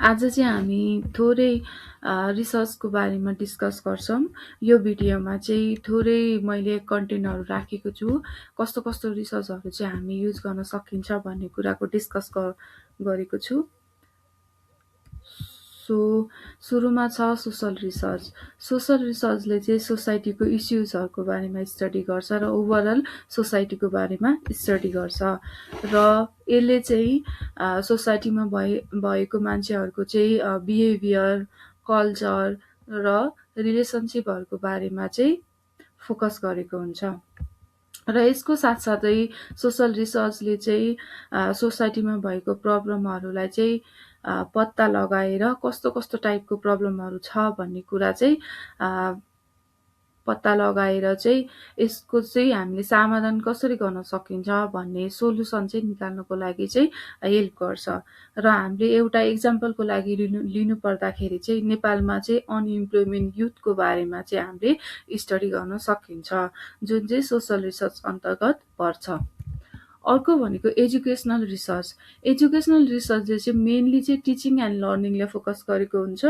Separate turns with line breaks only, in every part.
आज चाहिँ हामी थोरै रिसर्चको बारेमा डिस्कस गर्छौँ। यो भिडियोमा चाहिँ थोरै मैले कन्टेन्टहरू राखेको छु। कस्तो कस्तो रिसर्चहरू चाहिँ हामी युज गर्न सकिन्छ भन्ने कुराको डिस्कस गरेको छु। सो सुरुमा छ सोसल रिसर्च। सोसल रिसर्चले चाहिँ सोसाइटीको इस्युजहरूको बारेमा स्टडी गर्छ र ओभरअल सोसाइटीको बारेमा स्टडी गर्छ र यसले चाहिँ सोसाइटीमा भएको मान्छेहरूको चाहिँ बिहेभियर, कल्चर र रिलेसनसिपहरूको बारेमा चाहिँ फोकस गरेको हुन्छ। र यसको साथसाथै सोसल रिसर्चले चाहिँ सोसाइटीमा भएको प्रब्लमहरूलाई चाहिँ पत्ता लगाएर कस्तो कस्तो टाइपको प्रब्लमहरू छ भन्ने कुरा चाहिँ पत्ता लगाएर चाहिँ यसको चाहिँ हामीले समाधान कसरी गर्न सकिन्छ भन्ने सोल्युसन चाहिँ निकाल्नको लागि चाहिँ हेल्प गर्छ। र हामीले एउटा इक्जाम्पलको लागि लिनु पर्दाखेरि चाहिँ नेपालमा चाहिँ अनइम्प्लोइमेन्ट युथको बारेमा चाहिँ हामीले स्टडी गर्न सकिन्छ, जुन चाहिँ सोसल रिसर्च अन्तर्गत पर्छ। अर्को भनेको एजुकेसनल रिसर्च। एजुकेसनल रिसर्चले चाहिँ मेनली चाहिँ टिचिङ एन्ड लर्निङलाई फोकस गरेको हुन्छ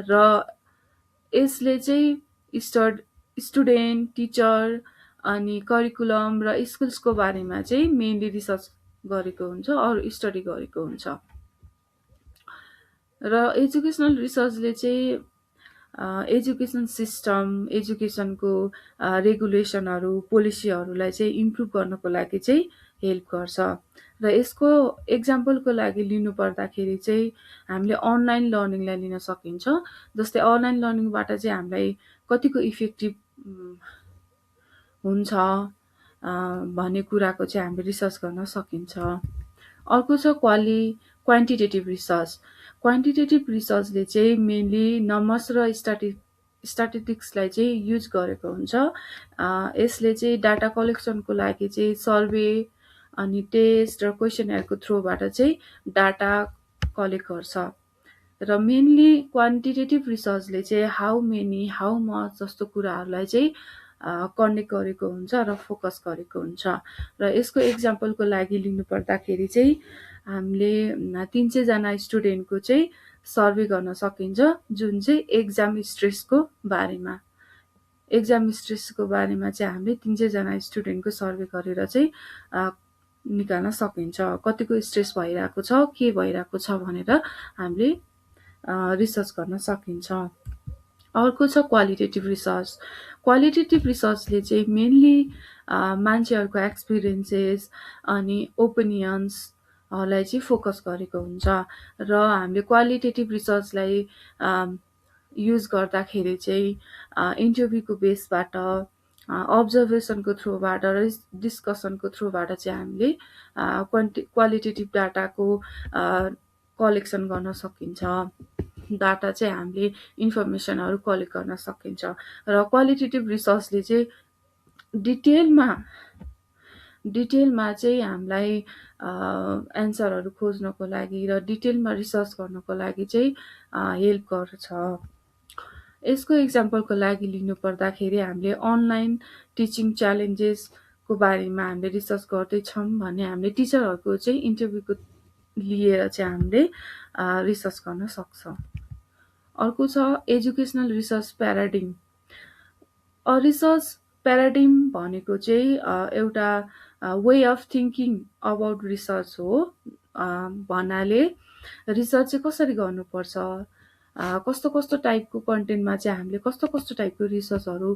र यसले चाहिँ स्टुडेन्ट, टिचर अनि करिकुलम र स्कुल्सको बारेमा चाहिँ मेनली रिसर्च गरेको हुन्छ अरू स्टडी गरेको हुन्छ। र एजुकेसनल रिसर्चले चाहिँ एजुकेसन सिस्टम, एजुकेसनको रेगुलेसनहरू, पोलिसीहरूलाई चाहिँ इम्प्रुभ गर्नको लागि चाहिँ हेल्प गर्छ। र यसको एक्जाम्पलको लागि लिनु पर्दाखेरि चाहिँ हामीले अनलाइन लर्निङलाई लिन सकिन्छ। जस्तै अनलाइन लर्निङबाट चाहिँ हामीलाई कतिको इफेक्टिभ हुन्छ भन्ने कुराको चाहिँ हामीले रिसर्च गर्न सकिन्छ। अर्को छ क्वान्टिटेटिभ रिसर्च। क्वान्टिटेटिभ रिसर्चले चाहिँ मेनली नम्बर्स र स्ट्याटिस्टिक्सलाई चाहिँ युज गरेको हुन्छ। यसले चाहिँ डाटा कलेक्सनको लागि चाहिँ सर्वे अनि टेस्ट र क्वेसनहरूको थ्रुबाट चाहिँ डाटा कलेक्ट गर्छ। र मेनली क्वान्टिटेटिभ रिसर्चले चाहिँ हाउ मेनी, हाउ मच जस्तो कुराहरूलाई चाहिँ कनेक्ट गरेको हुन्छ र फोकस गरेको हुन्छ। र यसको एक्जाम्पलको लागि लिनु पर्दाखेरि चाहिँ हामीले 300 जना स्टुडेन्टको चाहिँ सर्वे गर्न सकिन्छ, जुन चाहिँ एक्जाम स्ट्रेसको बारेमा चाहिँ हामीले 300 जना स्टुडेन्टको सर्वे गरेर चाहिँ निकाल्न सकिन्छ। कतिको स्ट्रेस भइरहेको छ, के भइरहेको छ भनेर हामीले रिसर्च गर्न सकिन्छ। अर्को छ क्वालिटेटिभ रिसर्च। क्वालिटेटिभ रिसर्चले चाहिँ मेनली मान्छेहरूको एक्सपिरियन्सेस अनि ओपिनियन्सहरूलाई चाहिँ फोकस गरेको हुन्छ। र हामीले क्वालिटेटिभ रिसर्चलाई युज गर्दाखेरि चाहिँ इन्टरभ्यूको बेसबाट, अब्जर्भेसनको थ्रुबाट र डिस्कसनको थ्रुबाट चाहिँ हामीले क्वालिटेटिभ डाटाको कलेक्सन गर्न सकिन्छ। डाटा चाहिँ हामीले इन्फर्मेसनहरू कलेक्ट गर्न सकिन्छ। र क्वालिटेटिभ रिसर्चले चाहिँ डिटेलमा चाहिँ हामीलाई एन्सरहरू खोज्नको लागि र डिटेलमा रिसर्च गर्नको लागि चाहिँ हेल्प गर्छ। यसको इक्जाम्पलको लागि लिनु पर्दाखेरि हामीले अनलाइन टिचिङ च्यालेन्जेसको बारेमा हामीले रिसर्च गर्दैछौँ भने हामीले टिचरहरूको चाहिँ इन्टरभ्यूको लिएर चाहिँ हामीले रिसर्च गर्न सक्छौँ। अर्को छ एजुकेसनल रिसर्च प्याराडिम। रिसर्च प्याराडिम भनेको चाहिँ एउटा way of thinking about research हो। भन्नाले रिसर्च चाहिँ कसरी गर्नुपर्छ, कस्तो कस्तो टाइपको कन्टेन्टमा चाहिँ हामीले कस्तो कस्तो टाइपको रिसर्चहरू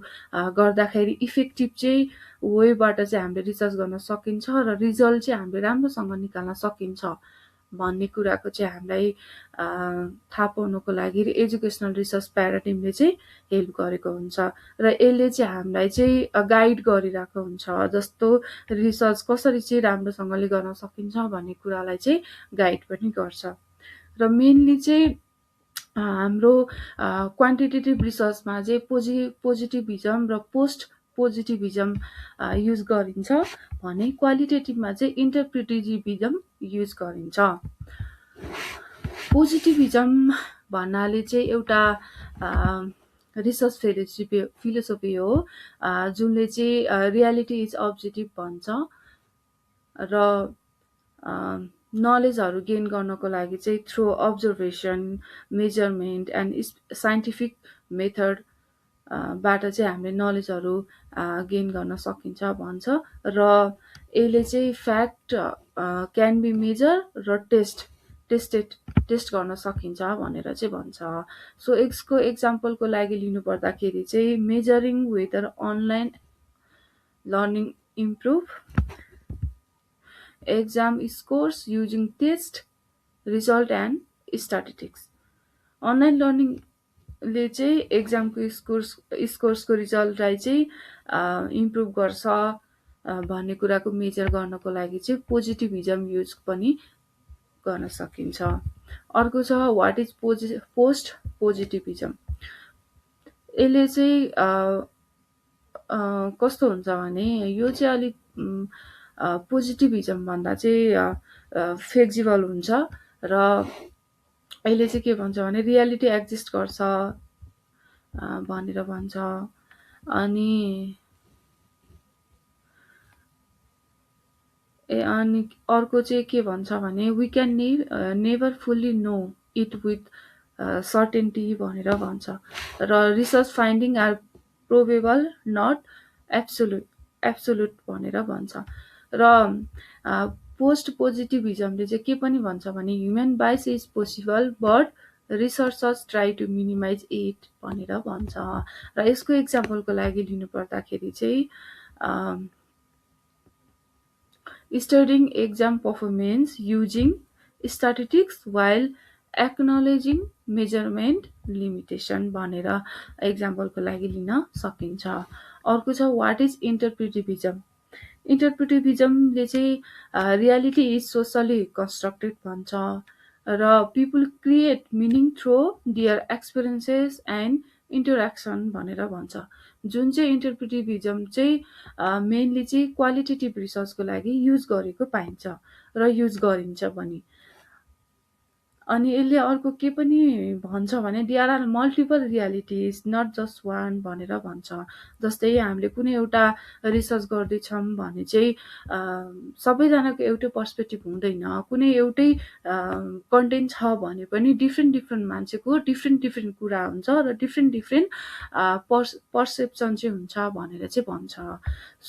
गर्दाखेरि इफेक्टिभ चाहिँ वेबाट चाहिँ हामीले रिसर्च गर्न सकिन्छ र रिजल्ट चाहिँ हामीले राम्रोसँग निकाल्न सकिन्छ भन्ने कुराको चाहिँ हामीलाई थाहा पाउनको लागि एजुकेसनल रिसर्च प्याराडिमले चाहिँ हेल्प गरेको हुन्छ। र यसले चाहिँ हामीलाई चाहिँ गाइड गरिरहेको हुन्छ, जस्तो रिसर्च कसरी चाहिँ राम्रोसँगले गर्न सकिन्छ भन्ने कुरालाई चाहिँ गाइड पनि गर्छ। र मेनली चाहिँ हाम्रो क्वान्टिटेटिभ रिसर्चमा चाहिँ पोजिटिभिजम र पोस्ट पोजिटिभिजम युज गरिन्छ भने क्वालिटेटिभमा चाहिँ इन्टरप्रिटेटिभिजम युज गरिन्छ। पोजिटिभिजम भन्नाले चाहिँ एउटा रिसर्च फिलोसोफी हो जुनले चाहिँ रियालिटी इज अब्जेक्टिभ भन्छ र नलेजहरू गेन गर्नको लागि चाहिँ through observation, measurement and scientific method बाट चाहिँ हामीले नलेजहरू गेन गर्न सकिन्छ भन्छ। र यसले चाहिँ फ्याक्ट क्यान बी मेजर र टेस्टेड टेस्ट गर्न सकिन्छ भनेर चाहिँ भन्छ। सो यसको एक्जाम्पलको लागि लिनु पर्दाखेरि चाहिँ measuring whether online learning improve exam scores using test result and statistics। Online लर्निङले चाहिँ एक्जामको स्कोर्सको रिजल्टलाई चाहिँ इम्प्रुभ गर्छ भन्ने कुराको मेजर गर्नको लागि चाहिँ पोजिटिभिजम युज पनि गर्न सकिन्छ। अर्को छ वाट इज पोस्ट पोजिटिभिजम। यसले चाहिँ कस्तो हुन्छ भने यो चाहिँ अलिक पोजिटिभिजम भन्दा चाहिँ फ्लेक्जिबल हुन्छ र यसले चाहिँ के भन्छ भने रियालिटी एक्जिस्ट गर्छ भनेर भन्छ। अनि अर्को चाहिँ के भन्छ भने we can never fully know it with certainty भनेर भन्छ। र research finding are probable not absolute भनेर भन्छ। र पोस्ट पोजिटिभिजमले चाहिँ के पनि भन्छ भने human bias is possible but researchers try to minimize it भनेर भन्छ। र यसको एक्जाम्पलको लागि लिनु पर्दाखेरि चाहिँ studying exam performance using statistics while acknowledging measurement limitation भनेर एक्जाम्पलको लागि लिन सकिन्छ। अर्को छ वाट इज इन्टरप्रिटिभिजम। इन्टरप्रिटिभिजमले चाहिँ रियालिटी इज सोसली कन्स्ट्रक्टेड भन्छ र people create meaning through their experiences and interaction भनेर भन्छ। जुन चाहिँ इन्टरप्रिटिभिजम चाहिँ मेनली चाहिँ क्वालिटेटिभ रिसर्चको लागि युज गरेको पाइन्छ र युज गरिन्छ पनि। अनि यसले अर्को के पनि भन्छ भने there are multiple realities not just one भनेर भन्छ। जस्तै हामीले कुनै एउटा रिसर्च गर्दैछौँ भने चाहिँ सबैजनाको एउटै पर्सपेक्टिभ हुँदैन। कुनै एउटै कन्टेन्ट छ भने पनि डिफ्रेन्ट मान्छेको डिफ्रेन्ट कुरा हुन्छ र डिफ्रेन्ट पर्सेप्सन चाहिँ हुन्छ भनेर चाहिँ भन्छ।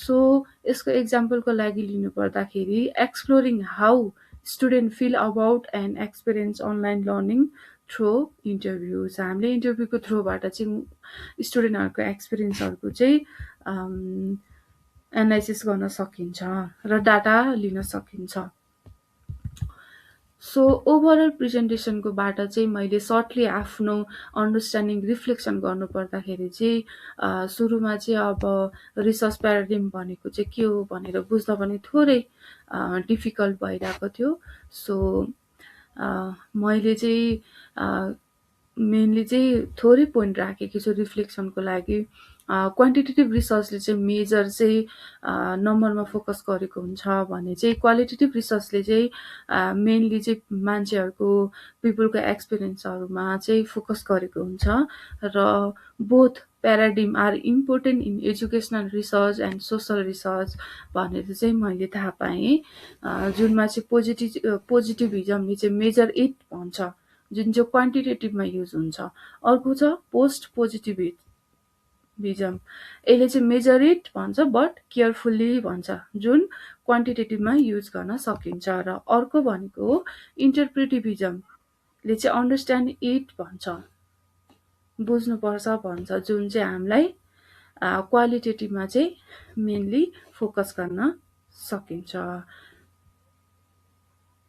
सो यसको एक्जाम्पलको लागि लिनु पर्दाखेरि exploring how student feel about and experience online learning through interviews। हामीले इन्टरभ्यूको थ्रुबाट चाहिँ स्टुडेन्टहरूको एक्सपिरियन्सहरूको चाहिँ एनालाइसिस गर्न सकिन्छ र डाटा लिन सकिन्छ। सो ओभरअल प्रेजेन्टेसनकोबाट चाहिँ मैले सर्टली आफ्नो अन्डरस्ट्यान्डिङ रिफ्लेक्सन गर्नु पर्दाखेरि चाहिँ सुरुमा चाहिँ अब रिसर्च प्याराडिम भनेको चाहिँ के हो भनेर बुझ्दा पनि थोरै डिफिकल्ट भइरहेको थियो। सो मैले चाहिँ मेनली चाहिँ थोरै पोइन्ट राखेको छु रिफ्लेक्सनको लागि। क्वान्टिटेटिभ रिसर्चले चाहिँ मेजर चाहिँ नम्बरमा फोकस गरेको हुन्छ भने चाहिँ क्वालिटेटिभ रिसर्चले चाहिँ मेनली चाहिँ मान्छेहरूको पिपुलको एक्सपिरियन्सहरूमा चाहिँ फोकस गरेको हुन्छ। र both paradigm are important in educational research and social research भनेर चाहिँ मैले थाहा पाएँ। जुनमा चाहिँ पोजिटिभिजमले चाहिँ मेजर इट भन्छ जुन चाहिँ क्वान्टिटेटिभमा युज हुन्छ। अर्को छ पोस्ट पोजिटिभिजम। यसले चाहिँ मेजर इट भन्छ बट केयरफुल्ली भन्छ जुन क्वान्टिटेटिभमा युज गर्न सकिन्छ। र अर्को भनेको इन्टरप्रिटिभिजमले चाहिँ अन्डरस्ट्यान्ड इट भन्छ बुझ्नुपर्छ भन्छ जुन चाहिँ हामीलाई क्वालिटेटिभमा चाहिँ मेनली फोकस गर्न सकिन्छ।